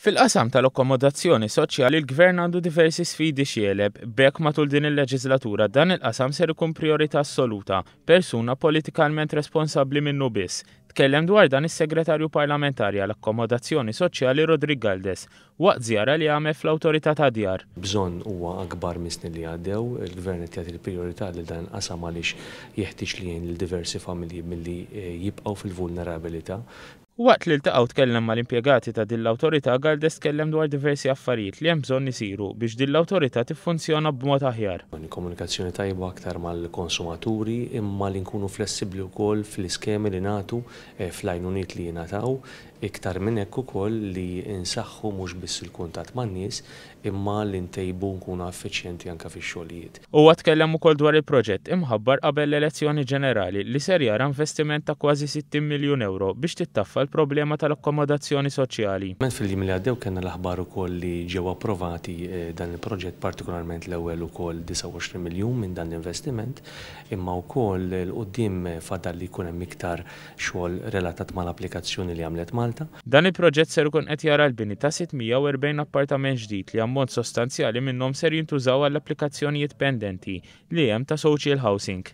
Fil-qasam tal-akkomodazzjoni soċjali l-Gvern għandu diversi sfidi x'jegħleb, b'hekk matul din il-leġiżlatura dan il-qasam ser ikun prijorità assoluta, persuna politikalment responsabbli minnu biss. Tkellem dwar dan is-Segretarju Parlamentari għal Akkomodazzjoni Soċjali Roderick Galdes waqt żjara li għamel fl-Awtorità tad-Djar. Bżonn huwa akbar mis-snin li għaddew. Il-Gvern qed jagħti l-prijorità lil dan il-qasam għaliex jeħtieġ li jgħin lil diversi familji milli jibqgħu fil-vulnerabilità. Waqt li ltaqa' u tkellem mal-impjegati ta' din l-awtorità, Galdes tkellem dwar diversi affarijiet li hemm bżonn isiru biex din l-awtorità tiffunzjona b'mod aħjar. Komunikazzjoni tajba aktar mal-konsumaturi imma li nkunu flessibbli wkoll fl-iskemi li nagħtu, fl-għajnuniet li jingħataw. Iktar minn hekk ukoll li nsaħħu mhux biss il-kuntatt man-nies imma li ntejbu u nkunu effiċjenti anke fix-xogħlijiet. Huwa tkellem ukoll dwar il-proġett imħabbar qabel l-elezzjoni ġenerali li ser jara investiment ta' kważi 60 miljun ewro biex tittaffa l-problema tal-akkomodazzjoni soċjali. Fil-jiem li għaddew kellna l-aħbar ukoll li ġew approvati dan il-proġett partikolarment l-ewwel ukoll 29 miljun minn dan l-investiment imma wkoll 'l quddiem fadal li jkun hemm iktar xogħol relatat mal-applikazzjoni li għamlet Malta. Dan il-proġett ser ikun qed jara l-bini ta' 640 appartament ġdid li ammont sostanzjali minnhom ser jintużaw għall-applikazzjonijiet pendenti li hemm ta' social housing.